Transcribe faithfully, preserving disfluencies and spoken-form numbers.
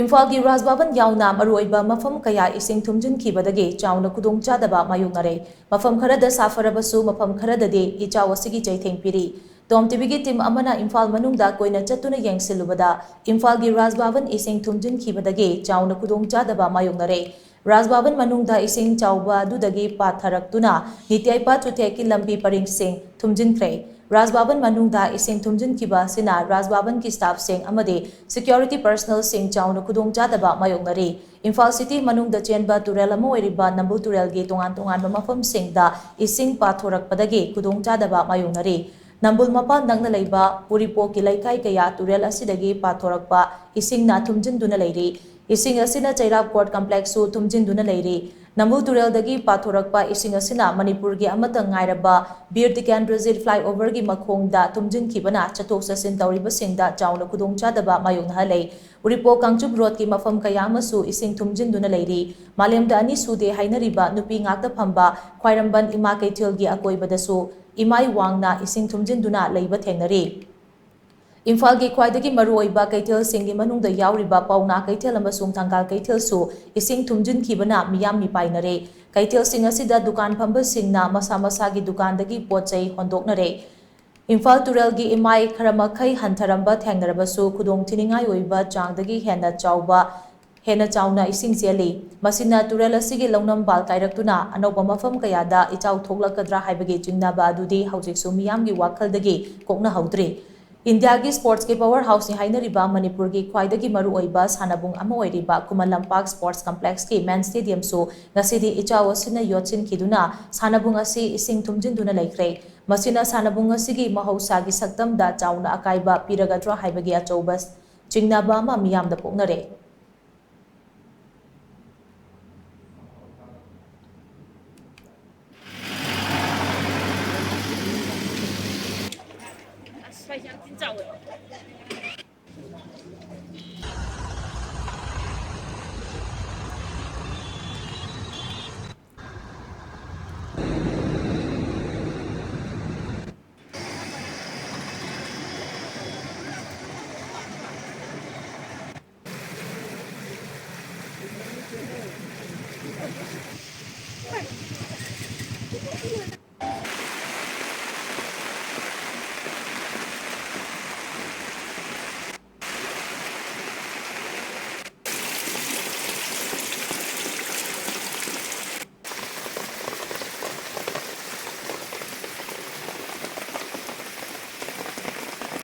ꯏꯝꯐꯥꯜꯒꯤ ꯔꯥꯖ ꯚꯕꯟ ꯌꯥꯎꯅ ꯃꯔꯨꯑꯣꯏꯕ ꯃꯐꯝ ꯀꯌꯥ ꯏꯁꯤꯡ ꯊꯨꯝꯖꯤꯟꯈꯤꯕꯗꯒꯤ ꯆꯥꯎꯅ ꯈꯨꯗꯣꯡꯆꯥꯗꯕ ꯃꯥꯌꯣꯛꯅꯔꯦ꯫ ꯃꯐꯝ ꯈꯔꯗ ꯁꯥꯐꯔꯕꯁꯨ ꯃꯐꯝ ꯈꯔꯗꯗꯤ ꯏꯆꯥꯎ ꯑꯁꯤꯒꯤ ꯆꯩꯊꯦꯡ ꯄꯤꯔꯤ꯫ ꯇꯣꯝ ꯇꯤꯚꯤꯒꯤ ꯇꯤꯝ ꯑꯃꯅ ꯏꯝꯐꯥꯜ ꯃꯅꯨꯡꯗ ꯀꯣꯏꯅ ꯆꯠꯇꯨꯅ ꯌꯦꯡꯁꯤꯜꯂꯨꯕꯗ ꯏꯝꯐꯥꯜꯒꯤ ꯔꯥꯖ ꯚꯕꯟ ꯏꯁꯤꯡ ꯊꯨꯝꯖꯤꯟꯈꯤꯕꯗꯒꯤ ꯆꯥꯎꯅ ꯈꯨꯗꯣꯡꯆꯥꯗꯕ ꯃꯥꯌꯣꯛꯅꯔꯦ꯫ ꯔꯥꯖ ꯚꯕꯟ ꯃꯅꯨꯡꯗ ꯏꯁꯤꯡ ꯆꯥꯎꯕ ꯑꯗꯨꯗꯒꯤ ꯄꯥꯊꯔꯛꯇꯨꯅ ꯅꯤꯇ꯭ꯌꯥꯏꯄꯥ ꯆꯨꯊꯦꯛꯀꯤ ꯂꯝꯕꯤ ꯄꯔꯤꯡꯁꯤꯡ ꯊꯨꯝꯖꯤꯟꯈ꯭ꯔꯦ꯫ ꯔꯥꯖ ꯚꯕꯟ ꯃꯅꯨꯡꯗ ꯏꯁꯤꯡ ꯊꯨꯝꯖꯤꯟꯈꯤꯕ ꯑꯁꯤꯅ ꯔꯥꯖ ꯚꯕꯟꯒꯤ ꯁ꯭ꯇꯥꯐꯁꯤꯡ ꯑꯃꯗꯤ ꯁꯦꯀ꯭ꯌꯨꯔꯤꯇꯤ ꯄꯔꯁꯅꯦꯜꯁꯤꯡ ꯆꯥꯎꯅ ꯈꯨꯗꯣꯡꯆꯥꯗꯕ ꯃꯥꯌꯣꯛꯅꯔꯤ꯫ ꯏꯝꯐꯥꯜ ꯁꯤꯇꯤ ꯃꯅꯨꯡꯗ ꯆꯦꯟꯕ ꯇꯨꯔꯦꯜ ꯑꯃ ꯑꯣꯏꯔꯤꯕ ꯅꯝꯕꯨꯜ ꯇꯨꯔꯦꯜꯒꯤ ꯇꯣꯉꯥꯟ ꯇꯣꯉꯥꯟꯕ ꯃꯐꯝꯁꯤꯡꯗ ꯏꯁꯤꯡ ꯄꯥꯊꯣꯔꯛꯄꯗꯒꯤ ꯈꯨꯗꯣꯡꯆꯥꯗꯕ ꯃꯥꯌꯣꯛꯅꯔꯤ꯫ ꯅꯝꯕꯨꯜ ꯃꯄꯥꯟ ꯅꯛꯅ ꯂꯩꯕ ꯎꯔꯤꯄꯣꯛꯀꯤ ꯂꯩꯀꯥꯏ ꯀꯌꯥ ꯇꯨꯔꯦꯜ ꯑꯁꯤꯗꯒꯤ ꯄꯥꯊꯣꯔꯛꯄ ꯏꯁꯤꯡꯅ ꯊꯨꯝꯖꯤꯟꯗꯨꯅ ꯂꯩꯔꯤ꯫ ꯏꯁꯤꯡ ꯑꯁꯤꯅ ꯆꯩꯔꯥꯞ ꯀꯣꯔꯠ ꯀꯝꯄ꯭ꯂꯦꯛꯁꯁꯨ ꯊꯨꯝꯖꯤꯟꯗꯨꯅ ꯂꯩꯔꯤ꯫ ꯅꯝꯕꯨꯜ ꯇꯨꯔꯦꯜꯗꯒꯤ ꯄꯥꯊꯣꯔꯛꯄ ꯏꯁꯤꯡ ꯑꯁꯤꯅ ꯃꯅꯤꯄꯨꯔꯒꯤ ꯑꯃꯠꯇ ꯉꯥꯏꯔꯕ ꯕꯤꯔ ꯇꯤꯀꯦꯟꯗ꯭ꯔꯖꯤꯠ ꯐ꯭ꯂꯥꯏꯑꯣꯚꯔꯒꯤ ꯃꯈꯣꯡꯗ ꯊꯨꯝꯖꯤꯟꯈꯤꯕꯅ ꯆꯠꯊꯣꯛ ꯆꯠꯁꯤꯟ ꯇꯧꯔꯤꯕꯁꯤꯡꯗ ꯆꯥꯎꯅ ꯈꯨꯗꯣꯡꯆꯥꯗꯕ ꯃꯥꯌꯣꯛꯅꯍꯜꯂꯦ꯫ ꯎꯔꯤꯄꯣꯛ ꯀꯥꯡꯆꯨꯞ ꯔꯣꯗꯀꯤ ꯃꯐꯝ ꯀꯌꯥ ꯑꯃꯁꯨ ꯏꯁꯤꯡ ꯊꯨꯝꯖꯤꯟꯗꯨꯅ ꯂꯩꯔꯤ꯫ ꯃꯥꯂꯦꯝꯗ ꯑꯅꯤ ꯁꯨꯗꯦ ꯍꯥꯏꯅꯔꯤꯕ ꯅꯨꯄꯤ ꯉꯥꯛꯇ ꯐꯝꯕ ꯈ꯭ꯋꯥꯏꯔꯝꯕꯟ ꯏꯃꯥ ꯀꯩꯊꯦꯜꯒꯤ ꯑꯀꯣꯏꯕꯗꯁꯨ ꯏꯃꯥꯏ ꯋꯥꯡꯅ ꯏꯁꯤꯡ ꯊꯨꯝꯖꯤꯟꯗꯨꯅ ꯂꯩꯕ ꯊꯦꯡꯅꯔꯤ꯫ ꯏꯝꯐꯥꯜꯒꯤ ꯈ꯭ꯋꯥꯏꯗꯒꯤ ꯃꯔꯨꯑꯣꯏꯕ ꯀꯩꯊꯦꯜꯁꯤꯡꯒꯤ ꯃꯅꯨꯡꯗ ꯌꯥꯎꯔꯤꯕ ꯄꯥꯎꯅꯥ ꯀꯩꯊꯦꯜ ꯑꯃꯁꯨꯡ ꯊꯪꯒꯥꯜ ꯀꯩꯊꯦꯜꯁꯨ ꯏꯁꯤꯡ ꯊꯨꯝꯖꯤꯟꯈꯤꯕꯅ ꯃꯤꯌꯥꯝ ꯃꯤꯄꯥꯏꯅꯔꯦ꯫ ꯀꯩꯊꯦꯜꯁꯤꯡ ꯑꯁꯤꯗ ꯗꯨꯀꯥꯟ ꯐꯝꯕꯁꯤꯡꯅ ꯃꯁꯥ ꯃꯁꯥꯒꯤ ꯗꯨꯀꯥꯟꯗꯒꯤ ꯄꯣꯠ ꯆꯩ ꯍꯣꯟꯗꯣꯛꯅꯔꯦ꯫ ꯏꯝꯐꯥꯜ ꯇꯨꯔꯦꯜꯒꯤ ꯏꯃꯥꯏ ꯈꯔ ꯃꯈꯩ ꯍꯟꯊꯔꯝꯕ ꯊꯦꯡꯅꯔꯕꯁꯨ ꯈꯨꯗꯣꯡ ꯊꯤꯅꯤꯡꯉꯥꯏ ꯑꯣꯏꯕ ꯆꯥꯡꯗꯒꯤ ꯍꯦꯟꯅ ꯆꯥꯎꯕ, ꯍꯦꯟꯅ ꯆꯥꯎꯅ ꯏꯁꯤꯡ ꯆꯦꯜꯂꯤ꯫ ꯃꯁꯤꯅ ꯇꯨꯔꯦꯜ ꯑꯁꯤꯒꯤ ꯂꯧꯅꯝꯕꯥꯜ ꯀꯥꯏꯔꯛꯇꯨꯅ ꯑꯅꯧꯕ ꯃꯐꯝ ꯀꯌꯥꯗ ꯏꯆꯥꯎ ꯊꯣꯛꯂꯛꯀꯗ꯭ꯔꯥ ꯍꯥꯏꯕꯒꯤ ꯆꯤꯡꯅꯕ ꯑꯗꯨꯗꯤ ꯍꯧꯖꯤꯛꯁꯨ ꯃꯤꯌꯥꯝꯒꯤ ꯋꯥꯈꯜꯗꯒꯤ ꯀꯣꯛꯅꯍꯧꯗ꯭ꯔꯤ꯫ ꯏꯟꯗꯤꯌꯥꯒꯤ ꯁ꯭ꯄꯣꯔꯠꯁꯀꯤ ꯄꯥꯋꯔ ꯍꯥꯎꯁꯅꯤ ꯍꯥꯏꯅꯔꯤꯕ ꯃꯅꯤꯄꯨꯔꯒꯤ ꯈ꯭ꯋꯥꯏꯗꯒꯤ ꯃꯔꯨꯑꯣꯏꯕ ꯁꯥꯟꯅꯕꯨꯡ ꯑꯃ ꯑꯣꯏꯔꯤꯕ ꯈꯨꯃꯟ ꯂꯝꯄꯥꯛ ꯁ꯭ꯄꯣꯔꯠꯁ ꯀꯝꯄ꯭ꯂꯦꯛꯁꯀꯤ ꯃꯦꯟ ꯁ꯭ꯇꯦꯗꯤꯌꯝꯁꯨ ꯉꯁꯤꯗꯤ ꯏꯆꯥꯎ ꯑꯁꯤꯅ ꯌꯣꯠꯁꯤꯟꯈꯤꯗꯨꯅ ꯁꯥꯟꯅꯕꯨꯡ ꯑꯁꯤ ꯏꯁꯤꯡ ꯊꯨꯝꯖꯤꯟꯗꯨꯅ ꯂꯩꯈ꯭ꯔꯦ꯫ ꯃꯁꯤꯅ ꯁꯥꯟꯅꯕꯨꯡ ꯑꯁꯤꯒꯤ ꯃꯍꯧꯁꯥꯒꯤ ꯁꯛꯇꯝꯗ ꯆꯥꯎꯅ ꯑꯀꯥꯏꯕ ꯄꯤꯔꯒꯗ꯭ꯔꯥ ꯍꯥꯏꯕꯒꯤ ꯑꯆꯧꯕ ꯆꯤꯡꯅꯕ ꯑꯃ ꯃꯤꯌꯥꯝꯗ ꯄꯣꯛꯅꯔꯦ꯫